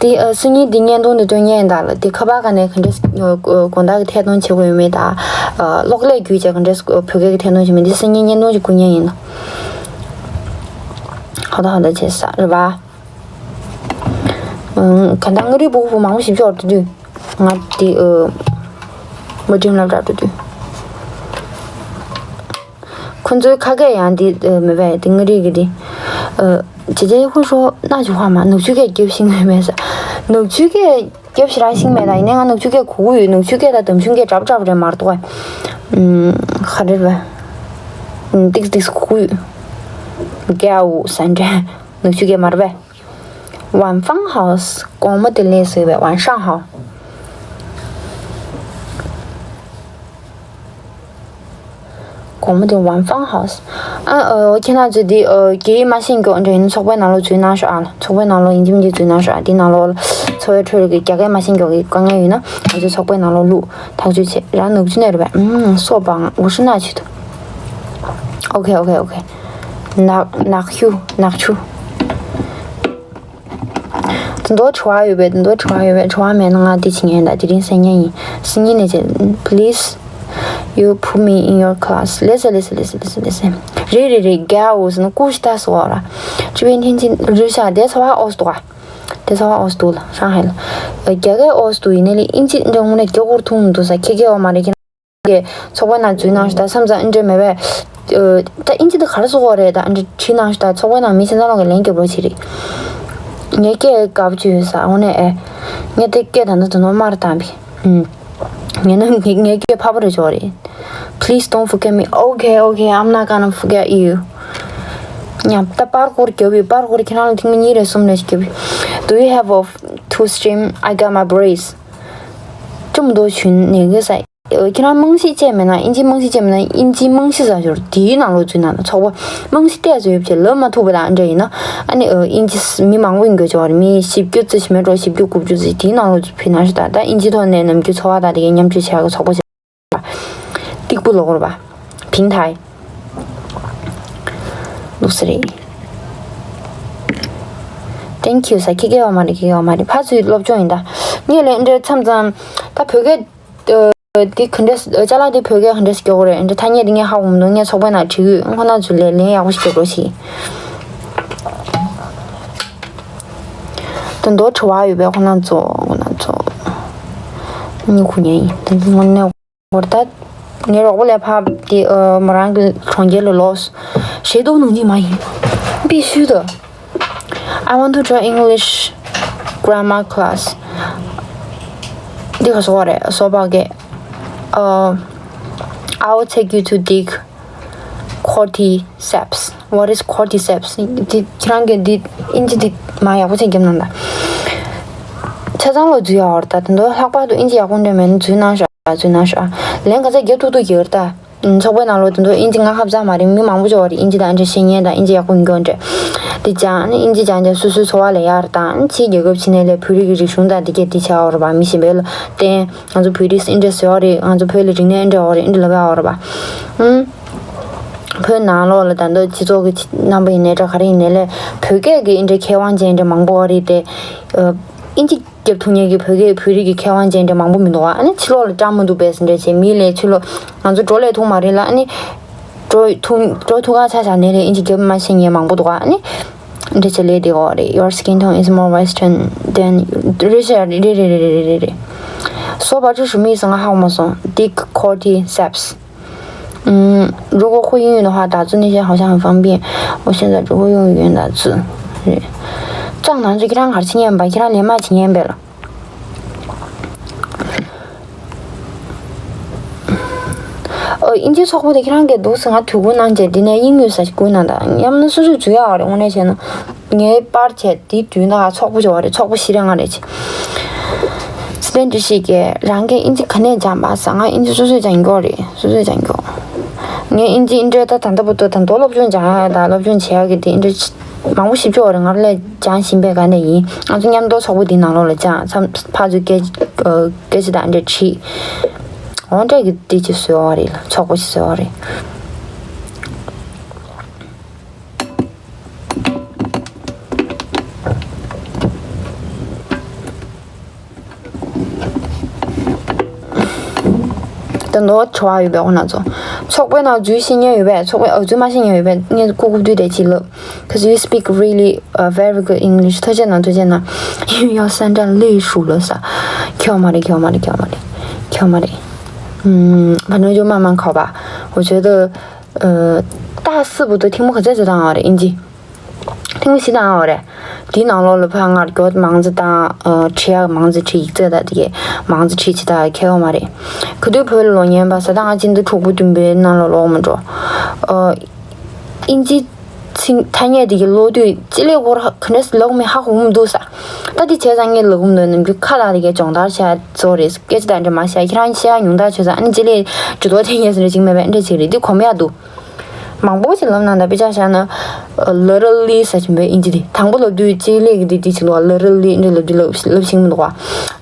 དེ། ཨ། སང་ཉིན་དེ་བརྙན་ཐུང་དེ་སྟོན་མཁན་ཡིན་ད་ལ། དེ་ཁ་པར་སྒང་ནས་ག་འདྲས། ཨ། དགོང་དག་གི་ཐད་གཏོང་བྱེད་དགོས་ཡོད་མེད་དང་། ཨ། གློག་ཀླད་བརྒྱུད་བྱས་ག་འདྲས། ཨ། བོད་སྐད་ཀྱི་ཐད་གཏོང་བྱེད་མིན་དེ་སང་ཉིན་བརྙན་ཐུང་ཅིག་བསྐུར་མཁན་ཡིན་ལ། ཧ་ད་ཧ་ད་བྱས་ས་རེད་པ། ཨ། ག་ད་མངའ་རིས་སྤུ་གུ་བུ་མང་པོ་ཞིག་འབྱོར་འགྲོ་དུས། ང་དེ། ཨ། མ་འགྲིམ་ལབ་ར་འགྲོ་དུས། ཁོ་ཚོའི་ཁ་སྐད་ཡང་འདི། ཨ། མེད་པས། འདི་མངའ་རིས་ཀྱི་འདི། ཨ། 姐姐会说那句话吗？ ནུབ་ཕྱོགས་སྐད་རྒྱབ་ཤེས་མེད་མེད་ཟེར། ནུབ་ཕྱོགས་སྐད་རྒྱབ་ཞེ་དྲག་ཤེས་མེད་ད། ཡིན་ནའི་ང་ནུབ་ཕྱོགས་སྐད་གོ་གི་ཡོད། ནུབ་ཕྱོགས་སྐད་དང་འདམ་གཞུང་སྐད་འདྲ་པོ་འདྲ་པོ་རེད་མ་གཏོགས། ཨུམ། ག་རེ་རེད་པས། ཏིག་ཏིག་གོ་གི་ཡོད། རྒྱ་འུ་ཟེར་འདྲ། ནུབ་ཕྱོགས་སྐད་མ་རེད་པས། 晚上好། དགོང་མོ་བདེ་ལེགས་ཟེར་བས། 晚上好། དགོང་མོ་དེ། 晚上好། ཨ། ཨོ། ཁྱེད་རང་ཚོས་འདི། ཨོ། རྒྱ་ཡིག་མ་ཤེས་མཁན་འདྲ་ཡིན་ན་ཚོགས་པའི་ནང་ལོགས་འཛུལ་གནང་ཤོག་ཨ། ཚོགས་པའི་ནང་ལོགས་ཡིན་གཅིག་མིན་གཅིག་འཛུལ་གནང་ཤོག་ཨ། འདི་ནང་ལོགས་ཚོགས་པའི་ཁྲོད་ཀྱི་རྒྱ་སྐད་མ་ཤེས་མཁན་གྱི་དཀའ་ངལ་ཡོད་ན་ང་ཚོའི་ཚོགས་པའི་ནང་ལོགས་བླུགས། ཐག་གཅོད་བྱེད། རང་ནུབ་ཕྱོགས་ནས་རེད་པས། ཨུམ། སོ་པང་འུ་ཧྲི་ན་ཆུ་དུ། ཨོ་ཁེ། ཨོ་ཁེ། ཨོ་ཁེ། ནག་ནག་ཆུ། ནག་ཆུ། དེ་འདྲ་དྲི་བ་ཡོད་པས། དེ་འདྲ་དྲི་བ་ཡོད་པས། དྲི་བ་མེད་ན་ང་འདི་བྱེད་མཁན་དང་དེ་རིང་གསན་མཁན་ཡིན། སང་ཉིན་ནས་བྱེད། Please. You put me in your class. Listen, listen, listen, listen, listen. རེད་རེད་རེད། ག་འོ་ཟེར་ན་ཀུ་ཤི་ཏ་སོ་ར། ཅི་བན་ཐེན་ཅིན་རུ་ཤ་དེ་ཚོ་བ་ཨོ་སྟོ་བ། དེ་ཚོ་བ་ཨོ་སྟོ་ལ་ཧྲང་ཧའེ་ལ། རྒྱ་སྐད་ཨོ་སྟོ་ཡིན་ནའི་ལི་ཨིན་ཇི་འདྲ་ངོ་ནས་རྒྱ་གོར་ཐུང་འདུག་ས་ཁེ་ཁེ་བ་མ་རེད་ཁེ། གི་ཚོགས་པ་ནང་འཛུལ་གནང་ཞིག་ད་བསམ་ཙང་ཨིན་འདྲ་མེད་པས། ད་ཨིན་ཇི་ད་ག་རེ་སོ་རེད་ད་ཨིན་འདྲ་བྲིས་གནང་ཞིག་ད་ཚོགས་པ་ནང་མི་ཆེན་ཚང་ལོག་གི་ལན་རྒྱབ་རོགས་བྱེད་རེད། ངའི་སྐད་དགའ་པོ་ཅིག་ཡོད་ས་འོ་ནས་ཨེ། ངས་དེ་སྐད་ད་ནི་དུ་ནོར་མར་བཏང་བི། ངས་ནི་ངའི་སྐད་ཕ་པོ་རེ་ཆོག་རེད། Please don't forget me. Okay, okay, I'm not gonna forget you. ཉམས་ད་པར་སྐོར་རྒྱབ་བི་པར་སྐོར་ཁྱེད་རང་ལ་ཐེངས་མ་གཉིས་རེ་གསུམ་རེ་ཞིག་རྒྱབ་བི། Do you have a two stream? I got my brace. ཅུམ་དོ་ཆུན་ནས་གི་ས། ཁྱེད་རང་རྨང་གཞི་བཅས་མེད་ན་ཨིན་ཇི་རྨང་གཞི་བཅས་མེད་ན་ཨིན་ཇི་རྨང་གཞི་ཟ་ཞོར་དེའི་ནང་ལོགས་འཛུལ་ན་ན་ཚོགས་པ་རྨང་གཞི་གཏད་ཚོད་ཡོད་ཅེས་ལབ་མ་ཐུབ་པ་དང་འདྲ་ཡིན་ན་ཨ་ནི་ཨིན་ཇི་མི་མང་པོ་ཡིན་དགོས་ཅེས་པར་མི་བཞི་བཅུ་ཙི་ཞིག་མེད་འགྲོ་བཞི་བཅུ་དགུ་བཅུ་ཙི་དེའི་ནང་ལོགས་ཕུད་ན་ཞུ་ད་ད་ཨིན་ཇི་ཐོག་ནས་ནམ་རྒྱུན་འཚོ་བ་དང་དེ་གའི་མཉམ་སྤྱོད་བྱ་གི་ཚོགས་པ་ཅིག་སྟེགས་བུ་ལོག་རུ་བ་ཕིང་ཐའི་ལུགས་སི་རེད། Thank you ས་ཁྱི་སྐལ་བ་མ་རེད་ཁྱི་སྐལ་བ་མ་རེད་ཕ་ཚུའི་སློབ་སྦྱོང་ཡིན་ད། ངས་ལན་འདྲ་མཚམས་མཚམས་ད་བོད་སྐད། འདི་ག་འདྲས་ཅ་ལག་འདི་བོད་སྐད་ག་འདྲས་སྐྱོ་གོ་རེད་འདྲ་ཐ་སྙད་འདི་ངས་ཧ་གོ་མི་འདུག་ངས་ཚོགས་པའི་ནང་བྲིས་ཡོད་ཁོ་ན་ཚོས་ལས་ལན་ཡག་པོ་ཞིག་རྒྱབ་རོགས་ཞེས། དོན་དོ་དྲི་བ་ཡོད་པས་ཁོ་ན་ཚོ་ཁོ་ན་ཚོ། གཉིད་ཁུག་ཉན་ཡིན་དོན་དོ་དངོས་གནས་འོར་ད། ངའི་རོགས་པ་ལས་ཕབ་དེ་མོ་རང་གི་གྲོང་ཁྱེར་ལ་ལོག་ཞེ་དོག་ནང་གཉིད་མ་ཡིན་པི་ཤུལ་དུ། I want to try English grammar class. འདི་ག་སོག་རེད་སོ་པ་གེ། Uh, I will take you to dig cordyceps. What is cordyceps? འདི་ཁྱེད་རང་གི་འདི་ཨིན་ཇི་འདི་མ་ཡག་པོ་ཅིག་རྒྱབ་གནང་ད། ཆ་ཚང་ལོ་འཛུལ་ཡག་འོར་ད་དེ་འདོ་ལྷག་པར་དུ་ཨིན་ཇི་ཡག་པོ་འདྲ་མེད་ན་འཛུལ་གནང་ཤོག་འཛུལ་གནང་ཤོག་ལན་ག་ཚད་རྒྱབ་ཐུབ་ཐུབ་ཡོད་ད། ཚོགས་པའི་ནང་ལོགས་དེ་ཚོ་ཨིན་ཇི་ང་ཧབ་ཙང་མ་རེད་མི་མང་པོ་ཅིག་ཡོད་རེད་ཨིན་ཇི་དང་འདྲ་ཤེས་མཁན་དང་ཨིན་ཇི་ཡག་པོ་ཡིན་མཁན་འདྲ། དེ་ཅང་ཨིན་ཇི་སྦྱང་རྒྱག་སོ་སོའི་འཚོ་བ་ལས་ཡག་རེད་དང་ཕྱིའི་རྒྱལ་ཁབ་ཕྱི་ནས་ལས་བོད་རིགས་ཀྱི་རིག་གཞུང་དང་དེ་གས་དེ་བྱ་བ་རེད་པ་མི་གཞན་པའི་ལ་བརྟེན་ང་ཚོ་བོད་རིགས་ཨིན་འདྲ་བཟོ་བ་རེད་ང་ཚོ་བོད་ལ་རིག་གནས་ཨིན་འདྲ་བ་རེད་ཨིན་འདྲ་ལབ་ཡག་རེད་པ། ཨུམ། བོད་ནང་ལོགས་ལ་ད་ལྟ་སྤྱི་ཚོགས་ཀྱི་རྣམ་པ་ཡིན་ནའི་འདྲ་ག་རེ་ཡིན་ནའི་ལས་བོད་སྐད་ཀྱི་ཨིན་འདྲ་མཁས་དབང་ཅན་འདྲ་མང་པོ་བ་རེད་དེ། ཨིན་ཇི། རྒྱབ་ཐུབ་མཁན་གྱི་བོད་སྐད་བོད་རིགས་ཀྱི་མཁས་དབང་ཅན་འདྲ་མང་པོ་མི་འདུག་ཨ་ནི་ཕྱི་ལོགས་ལ་བཀྲ་མི་འདུག་པས་འདྲ་བྱས་མི་ལས་ཕྱི་ལོགས་ང་ཚོ་འགྲོ་ལས་ཐུག་མ་རེད་ལ་ཨ་ནི་འགྲོ་ཐུག་འགྲོ་ཐུག་ག་ཆ་བཞག་ནས་རེད་ཨིན་ཇི་རྒྱབ་མ་ཤེས་མཁན་མང་པོ་འདུག་ཨ་ནི་འདྲ་བྱས་ལས་དེ་འོ་རེད། Your skin tone is more western than རེད་ཤག་རེད་རེད། སོ་བ་ཅུ་ཞུ་མི་སང་ཧ་མ་སོང་། Dick Cordy Saps. 嗯，如果会英语的话，打字那些好像很方便。我现在只会用语音打字。对，藏南最看卡青年白，看连麦青年白了。ཨོ་ཨིན་ཇི་ཚོགས་པ་དེ་ཁྱེད་རང་གིས་འདུག་སེ་ང་དུས་འགོ་གནང་བྱས་འདི་ནས་དབྱིན་ཡུལ་ས་ཞིག་བསྐུར་གནང་དང་ཡང་ན་སོ་སོས་འཛུལ་ཡག་རེད་དངོས་གནས་བྱས་ན། ངའི་པར་བྱས་དེའི་དུས་ན་ཚོགས་པ་བྱས་པ་རེད་ཚོགས་པ་བཞི་རེ་ལྔ་རེ་བྱས། སི་པན་འདྲི་ཤེས་ཀྱི་རང་གིས་ཨིན་ཇི་ག་ནས་སྦྱངས་པ་ཟ་ང་ཨིན་ཇི་སོ་སོས་སྦྱང་མགྱོགས་རེད་སོ་སོས་སྦྱང་མགྱོགས། ངས་ཨིན་ཇི་ཨིན་འདྲའི་ད་ད་ལྟ་བར་དུ་ད་མདོ་སློབ་སྦྱོང་སྦྱང་ཡག་དང་སློབ་སྦྱོང་བྱེད་ཡག་གི་དེ་ཨིན་འདྲ་མང་པོ་ཞིབ་ཆ་བ་རེད་ང་རང་ལས་སྦྱང་བཞིན་པའི་སྒང་ནས་ཡིན་ང་ཚོ་མཉམ་དུ་ཚོགས་པ་འདིའི་ནང་ལོགས་ལ་སྦྱངས་མཚམས་ཕར་ཚུར་སྐད་སྐད་ཆ་དང་འདྲ་དྲིས། འོ་འདྲ་གི་འདི་ཅིག་བཟོས་པ་རེད་ལ་ཚོགས་པ་ཅིག་བཟོས་པ་རེད། ད་ནོར་བྱ་བ་ཡོད་པའི་འོ་ན་ཚོ། ཚོགས་པའི་ནང་འཛུལ་ཤེས་མཁན་ཡོད་པས་ཚོགས་པའི་འོ་འཛུལ་མ་ཤེས་མཁན་ཡོད་པས་ངས་ཀུ་ཀུ་བསྡུས་ཏེ་ཅིག་ལབ། Cause you speak really uh, very good English. ཐུགས་རྗེ་གནང་ཐུགས་རྗེ་གནང་། ཡོ་སན་ཏྲ་ལི་ཧྲུ་ལོ་ས། ཁྱོད་མ་རེད་ཁྱོད་མ་རེད་ཁྱོད་མ་རེད། ཁྱོད་མ་རེད། ཨུམ། 反正就慢慢考吧。我觉得 ཨ། ཏཱ་སི་བུ་དུ་ཐེངས་མ་ག་ཚོད་ཙམ་བཏང་བ་རེད་ཨིན་ཇི། ཐེངས་མ་བཞི་བཏང་བ་རེད། དེའི་ནང་ལོགས་ལ་ཕར་སྔར་གྱོད་མང་ཙམ་བཏང་ཨ། བྲིས་ཡག་མང་ཙམ་བྲིས་ཡིག་ཚད་དང་དེ་གས་མང་ཙམ་བྲིས་ཅི་ད་ཁྱད་པར་མ་རེད། ག་དུས་བོད་ལ་ལོག་ཉན་པ་ཟ་ད་ང་ཅི་འདི་དྲུག་པོ་བདུན་པའི་ནང་ལ་ལོག་མ་འགྲོ། ཨ། ཨིན་ཇི། ཚིག་ཐ་སྙད་དེ་གི་ཀློག་དུས་ཅི་ལས་སྐོར་ག་འདྲས་ལབ་མི་ཧ་གོ་མི་འདུག་ས། ད་དེ་བྱས་ཙང་ངས་ལབ་གི་མི་འདུག་ནམ་རྒྱུན་ཁ་ལག་དེ་གའི་སྦྱོང་བརྡར་བྱས་ཚོ་རེད་སྐད་ཆ་དང་འདྲ་མ་བཤད་ཁྱེད་རང་བཤད་ཡག་ཉུང་དག་བྱས་ཙང་ཨ་ནི་ཅི་ལས་འགྲོ་འདུག་ཐེངས་ཡས་ཟིན་རེ་ཅིག་མེད་པས་འདྲ་ཅིག་རེད་འདི་གོམས་ཡག་འདུག་མང་པོ་ཞིག་ལབ་ན་ད་དཔེ་ཆ་བཞག་ན་ལ་ར་ལི་ཟེར་གྱིན་པའི་ཨིན་ཇི་དེ་དང་པོ་ལབ་དུས་ཅི་ལས་གི་དེ་དེ་ཅིག་འདུག་ལ་ར་ལི་འདྲ་ལབ་དུས་ལབ་ལབ་ཤེས་མི་འདུག་བ།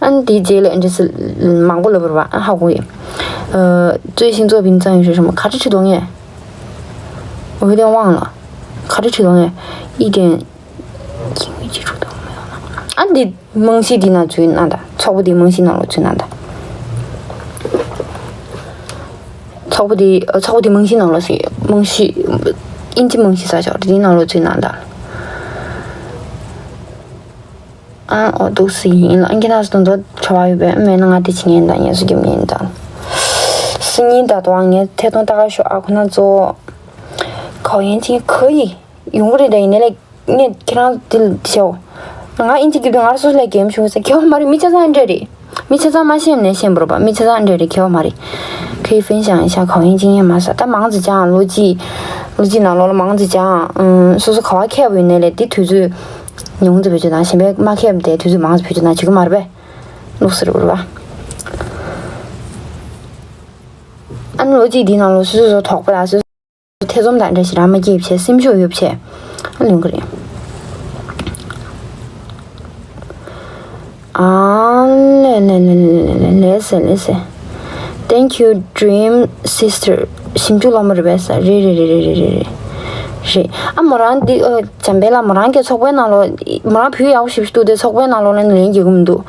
ཨ་ནི་དེ་རྗེས་ལ་འདྲ་སི་མང་པོ་ལབ་པ་རེད་བ་ཨ་ཧ་གོ་ཡོད། 最新作品赞誉是什么ག་རེ་བྲིས་འདུག་ངས། 我有点忘了ག་རེ་བྲིས་འདུག་ངས། 一点 ཨ་འདི་རྨང་གཞི་འདི་ནང་འཛུལ་ན་ད་ཚོགས་པ་འདི་རྨང་གཞི་ནང་ལ་འཛུལ་ན་ད། ཚོགས་པ་དེ་ཚོགས་པ་དེ་རྨང་གཞིའི་ནང་ལོགས་སུ་རྨང་གཞི། དབྱིན་ཇི་རྨང་གཞི་ས་ཆ་དེའི་ནང་ལོགས་ཚུད་གནང་དང་། ཨ་ཨོ་འདུག་སེ་ཡིན་ལ། ཨ་ཁྱེད་རང་ཚོ་དོན་དུ་བྱ་བ་ཡོད་པས་མེད་ན་ང་དེ་བྱེད་ངེས་ད། ངལ་གསོ་རྒྱབ་ངེས་ད། སི་ཉིན་ད་དུང་ངས་ཐད་གཏོང་ལྟ་ག་ཤོག་ཨ་ཁོ་ན་ཚོ་གའོ་ཡན་ཅིན་ག་ཡི་ཡོང་གི་རེད། ད་ཡིན་ནའི་ལས་ངས་ཁྱེད་རང་དེ་ལ་བྱའོ། ང་དབྱིན་ཇི་རྒྱབ་དུས་ང་རང་སོ་སོ་ལས་གལ་མི་ཆུང་ཟེར་ཁྱེད་བ་མ་རེད། མི་ཆ་ཚང་འདྲ་རེད། མི་ཆ་ཚང་མ་ཤེས་ནས་ཤེས་པ་རེད་པ། མི་ཆ་ཚང་འདྲ་རེད། ཁྱེད་བ་མ་རེད། ཁྱེད་ཕན་ཞང་ཤ་གའོ་ཡན་ཅིན་ཡན་མ་ས་ད་མང་ཙི་ཅང་ལོ་གཅིག་ལོ་གཅིག་ནང་ལོགས་ལ་མང་ཙི་ཅང་། སོ་སོ་ག་བ་ཁེབས་ཡོད་ནས་ལས་དེ་དུས་ཚོད་ཉུང་ཙི་བེད་སྤྱོད་དང་གཞན་པའི་མ་ཁེབས་དེ་དུས་ཚོད་མང་ཙི་བེད་སྤྱོད་དང་བྱེད་ཀྱི་མ་རེད་པས། ལུགས་སྲོལ་རེད་པ། ཨ་ནི་ལོ་གཅིག་འདི་ནང་ལོགས་སོ་སོ་སོ་དོགས་པ་དང་སོ་སོ་ཐེ་ཚོམ་དང་འདྲ་ཞིག་རང་མ་སྐྱེས་བྱས་སེམས་ཤུགས་ཡོད་བྱས་ཨ་ལོན་གི་རེད། ཨ་ལེ་ལེ་ལེ་ལེ་ལེ་ལེ་ལེ་ཟེ་ལེ་ཟེ། Thank you, Dream Sister. ཞིབ་འཇུག་སློབ་མ་རེད་པས་ས། རེད་རེད། ཨ་མོ་རང་འདི་ཨ་འཇམ་དཔལ་ལགས་མོ་རང་གི་ཚོགས་པའི་ནང་ལོགས་མོ་རང་བོད་ཡག་པོ་ཞིབ་ཞིབ་འདུག་དེ་ཚོགས་པའི་ནང་ལོགས་ལ་ལན་རྒྱག་གི་མི་འདུག་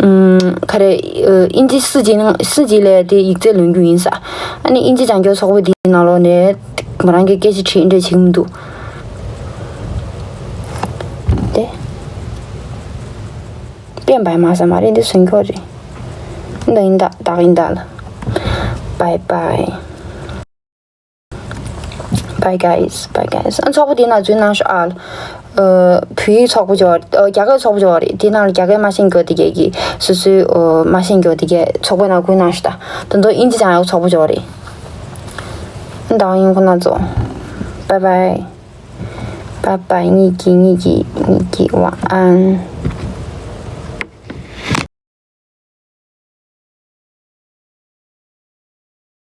ཨམ་ག་རེ་ཨ་དབྱིན་ཇི་སི་ཇི་ནང་སི་ཇི་ལས་དེ་ཡིག་ཚད་ལོན་རྒྱུ་ཡིན་ས། ཨ་ནི་དབྱིན་ཇི་སྦྱང་སྐྱོར་ཚོགས་པ་འདིའི་ནང་ལོགས་ནས་མོ་རང་གི་སྐད་ཆ་དྲིས་འདྲ་བྱེད་གི་མི་འདུག་དེ། པེན་བའི་མ་ས་མ་རེད། འདི་སུན་ཁྱོ་རེད། འདི་ཡིན་ད་བདག་ཡིན་ད་ལ། Bye bye. Bye guys, bye guys. ཨ་ཚོགས་པ་དེ་ནང་འཛུལ་གནང་ཤོག་ཨ། བོད་ཡིག་ཚོགས་པ་འབྱོར་རྒྱ་སྐད་ཚོགས་པ་འབྱོར་རེད། དེ་ནང་ལ་རྒྱ་སྐད་མ་ཤེས་མཁན་དེ་གས་ཀྱི་སོ་སོའི་མ་ཤེས་མཁན་དེ་གས་ཚོགས་པའི་ནང་འཛུལ་གནང་ཤོག་ད་དོན་དུ་དབྱིན་ཇི་སྦྱང་ཡག་ཚོགས་པ་འབྱོར་རེད། བདག་ཡིན་ཁོ་ན་ཚོ། Bye bye. Bye bye. ཉིད་ཀྱི་ཉིད་ཀྱི་ཉིད་ཀྱི་晚安.